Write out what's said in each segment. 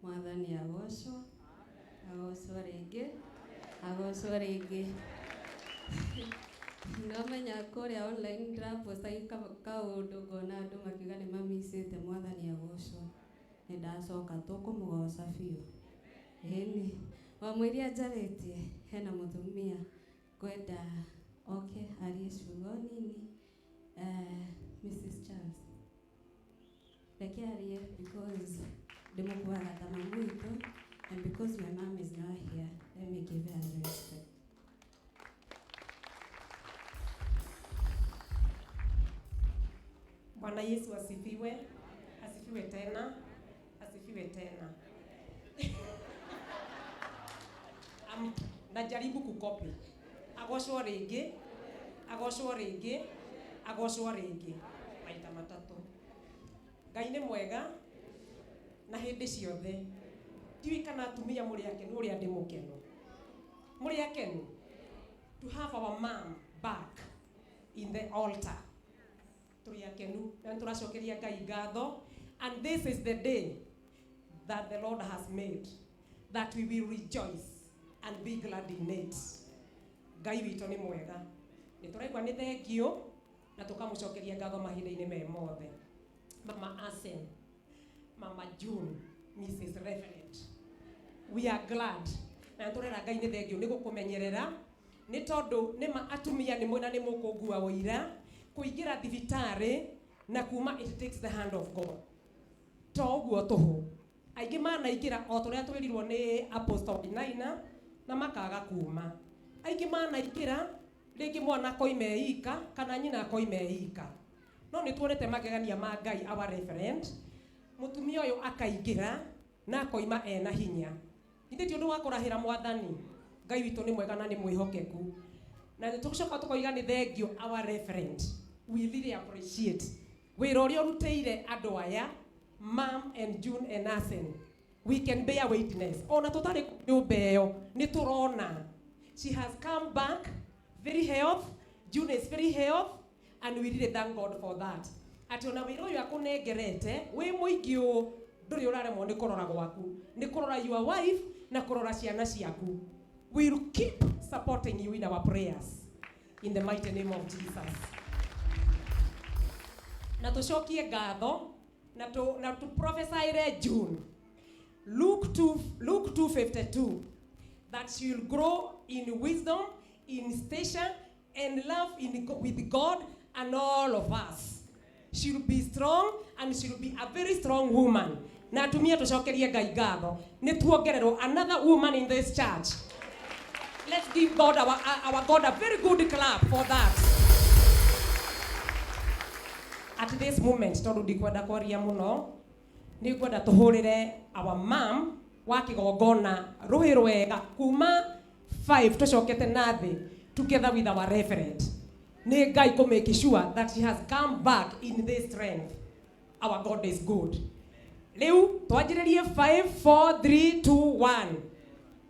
Mwathani agocwo, agocwo rĩngĩ, agocwo rĩngĩ. Nomenya kũrĩa online ndĩraposta kaũndũ ngona andũ makiuga nĩ mamicĩte mwathani agocwo. Nĩ ndacoka tũkũmũgoca biũ. Ĩni, wamũiria njarĩtie hena mũtumia ngwenda oke arie ciugo nini. Mrs. Charles. Reke arie because ndĩmũkuaga ta mamu witũ and because my mom is not here, let me give her the respect. Bwana Yesu asifiwe, asifiwe tena, asifiwe tena. Najaribu kukopi. Agocwo rĩngĩ, agocwo rĩngĩ, agocwo rĩngĩ maita matatũ. Ngai nĩ mwega na hĩndĩ ciothe. Ndiũĩ kana atumia mũrĩ akenu ũrĩa ndĩ mũkenu. Mũrĩ akenu to have our mom back in the altar. Tũrĩ akenu na nĩ tũracokeria Ngai ngatho, and this is the day that the Lord has made, that we will rejoice and be glad in it. Ngai witũ nĩ mwega, nĩ tũraigua nĩ thengiũ na tũkamũcokeria ngatho mahinda-inĩ me mothe. Mama Asen, Mama June, Mrs. Reverend, we are glad na nĩ tũrera Ngai nĩ thengiũ nĩ gũkũmenyerera, nĩ tondũ nĩ ma atumia nĩ mwena nĩ mũkũngua ũira kũingĩra thibitarĩ na kuma, it takes the hand of God. To ũguo tũhũ, aingĩ manaingĩra o tũrĩa twĩrirwo nĩ Apostle Wainaina na makaga kuma. Aingĩ manaingĩra rĩngĩ mwana akoima eika kana nyina akoima eika, no nĩ tuonete magegania ma Ngai. Our reverend mũtumia ũyũ akaingĩra na akoima ena hinya. Githĩ ti ũndũ wa kũrahĩra mwathani? Ngai witũ nĩ mwega na nĩ mwĩhokeku, na nĩ tũgũcoka tũkoiga nĩ thengiũ. Our reverend, we really appreciate wĩra ũrĩa ũrutĩire andũ aya, Mom and June and Asen. We can bear witness, ona tũtarĩ nyũmba ĩyo nĩ tũrona she has come back very health. June is very health and we really thank God for that, atĩ ona wĩra ũyũ akũnengerete wĩ mũingĩ ũũ, ndũrĩ ũraremwo nĩ kũrora gwaku, nĩ kũrora your wife na kũrora ciana ciaku. We'll keep supporting you in our prayers in the mighty name of Jesus. Na tũcokie ngatho na tu prophesy June, Luke 2, Luke 2:52, that she will grow in wisdom, in stature and love with God and all of us. She will be strong and she will be a very strong woman. Na atumia tũcokerie Ngai ngatho nĩ tuongererwo another woman in this church. Let's give God our God a very good clap for that. At this moment, tondũ ndikwenda kwaria mũno, nĩ ngwenda tũhũrĩre our mom wa kĩgongona rũhĩ rwega kuma 5 tũcokete na thĩ together with our reverend. Nĩ Ngai kũ make sure that she has come back in this strength. Our God is good. Rĩu twanjĩrĩrie, 5, 4, 3, 2, 1,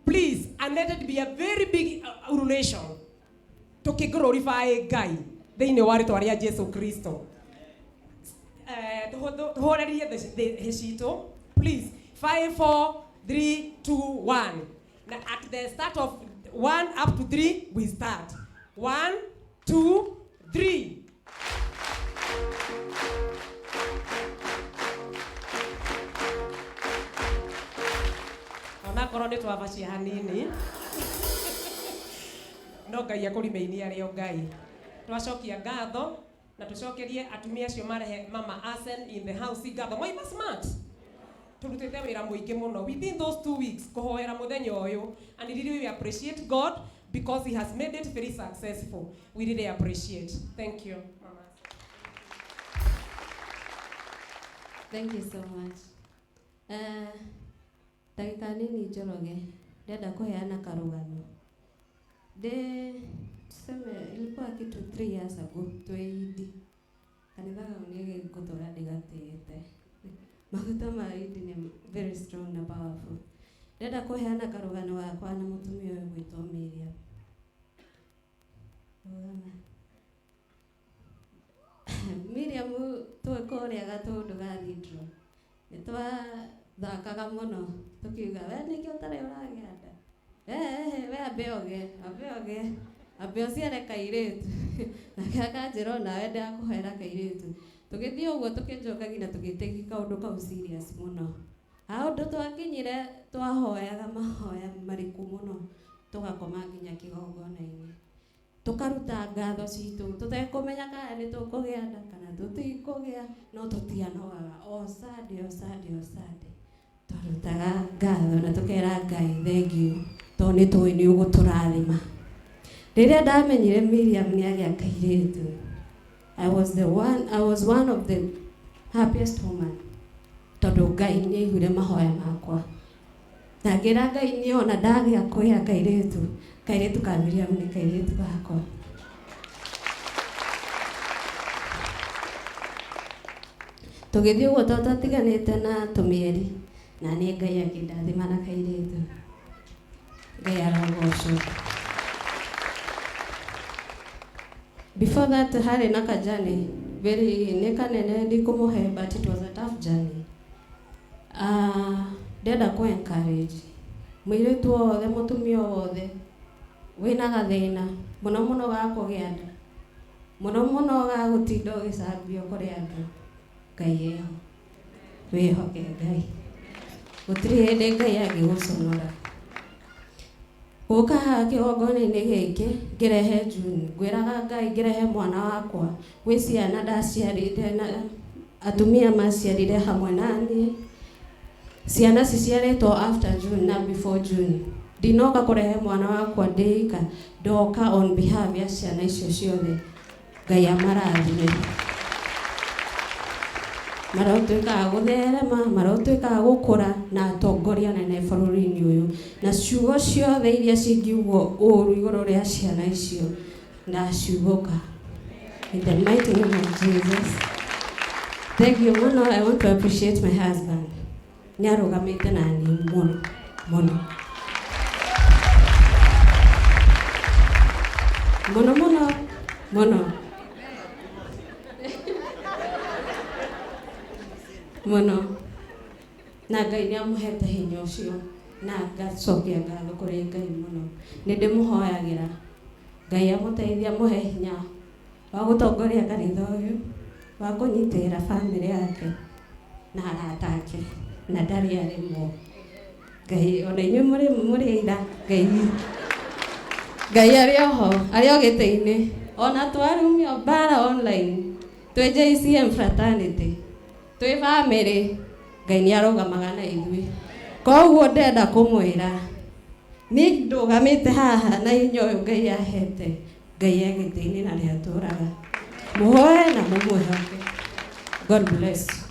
please, and let it be a very big ululation tũkĩ-glorify Ngai thĩinĩ wa rĩtwa rĩa Jesu Kristo. Tũhorerie hĩ citũ, please. 5, 4, 3, 2, 1. Na at the start of 1 up to 3, we start. 1, 2, 3. Onakorwo nĩ twabacia hanini, no Ngai akũrimeinie arĩ o Ngai. Twacokia ngatho na tũcokerie atumia acio marehe Mama Asen in the house ngatho. Moima smart, turutĩte wĩra mũingĩ mũno within those 2 weeks kũhoera mũthenya ũyũ, and really we appreciate God because he has made it very successful. We really appreciate. Thank you, Mama. Thank you so much. Ndagĩka nini Njoroge, ndĩrenda kũheana karũgano. Ndĩ tuseme ilikuwa kitu 3 years ago, twĩ Idi. Kanitha kau nĩ ngũtũra ndĩgatĩĩte. Maguta ma Idi nĩ very strong na powerful. Ndĩrenda kũheana karũgano gakwa na mũtumia ũyũ gwĩtwo Miriam. Rũgama. Miriam twĩ kũrĩa Gatũndũ Cathedral. Nĩ twa Thakaga mũno tũkiuga we nĩkĩo ũtarĩ ũragĩa nda, we ambe oge, ambe oge, ambe ũciare kairĩtu. Nake akanjĩra onawe ndakũhera kairĩtu. Tũgĩthiĩ ũguo tũkĩnjokagia na tũgĩtake kaũndũ kau serious mũno. Handũ twakinyire twahoyaga mahoya mariku mũno, tũgakoma nginya kĩgongona-inĩ, tũkaruta ngatho citũ tũtekũmenya kana nĩ tũkũgĩa nda kana tũtikũgĩa, no tũtianogaga. O Sunday, o Sunday, o Sunday twarutaga ngatho na tũkera Ngai thank you, tondũ nĩ tũĩ nĩ ũgũtũrathima. Rĩrĩa ndamenyire Miriam nĩ agĩa kairĩtu, I was one of the happiest woman, tondũ Ngai nĩ aiguire mahoya makwa na ngĩra Ngai niĩ ona ndagĩa kũgĩa kairĩtu, kairĩtu ka Miriam nĩ kairĩtu gakwa. Tũgĩthiĩ ũguo to twatiganĩte na tũmĩeri, na niĩ Ngai akĩndathima na kairĩtu. Ngai arogocwo. Before that harĩ na ka journey very nĩ kanene, ndikũmũhe, but it was a tough journey. Ndĩrenda kũ encourage mũirĩtu wothe, mũtumia wothe wĩna gathĩna, mũno mũno ga kũgĩa nda, mũno mũno ga gũtinda ũgĩcambio kũrĩ andũ, Ngai eho. Wĩhoke Ngai, gũtirĩ hĩndĩ Ngai angĩgũconora. Gũka haha kĩgongona-inĩ gĩkĩ ngĩrehe June, ngwĩraga Ngai ngĩrehe mwana wakwa. Gwĩ ciana ndaciarire na atumia maciarire hamwe na niĩ, ciana ciciarĩtwo after June na before June. Ndinoka kũrehe mwana wakwa ndĩika, ndoka on behalf ya ciana icio ciothe. Ngai amarathime, marotuĩka a gũtherema, marotuĩka a gũkũra na atongoria anene bũrũri-inĩ ũyũ, na ciugo ciothe iria cingiugwo ũru igũrũ rĩa ciana icio ndaciugũka in the mighty name of Jesus. Thank you mũno. I want to appreciate my husband, nĩ arũgamĩte na niĩ mũno mũno mũno mũno mũno mũno, na Ngai nĩ amũhete hinya ũcio, na ngacokia ngatho kũrĩ Ngai mũno. Nĩ ndĩmũhoyagĩra Ngai amũteithie, amũhe hinya wa gũtongoria kanitha ũyũ, wa kũnyitĩrĩra bamĩrĩ yake na arata ake, na ndarĩ aremwo. Ngai ona inyuĩ mũrĩ aira. Ngai arĩ oho, arĩ o gĩtĩ-inĩ. Ona twarumio mbara online twĩ JCM fraternity, twĩ bamĩrĩ, Ngai nĩ arũgamaga na ithuĩ. Koguo ndĩrenda kũmwĩra niĩ ndũgamĩte haha na hinya ũyũ Ngai ahete. Ngai e gĩtĩ-inĩ na nĩ atũraga. Mũhoe na mũmwĩhoke. God bless you.